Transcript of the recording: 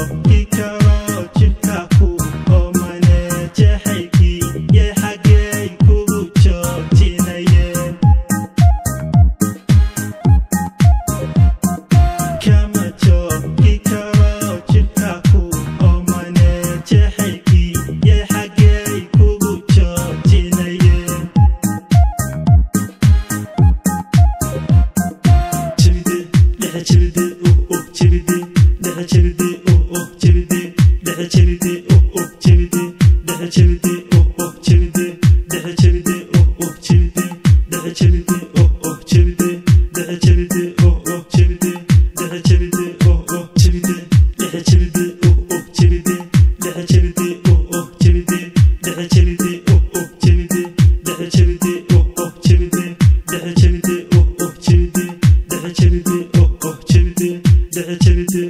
Joogi karo jidhka ku oomane jeexaygii yay xaggay kugu joojinayeen. Kama joogi karo jidhka ku oomane jeexaygii yay xaggay kugu joojinayeen. Jibidi dhexe jibidi jibidi dhexe jibidi jibidi dhexe jibidi jibidi dhexe jibidi jibidi dhexe jibidi jibidi dhexe jibidi jibidi dhexe jibidi jibidi dhexe jibidi jibidi dhexe jibidi jibidi dhexe jibidi jibidi dhexe jibidi jibidi dhexe jibidi jibidi dhexe jibidi jibidi dhexe jibidi jibidi dhexe jibidi.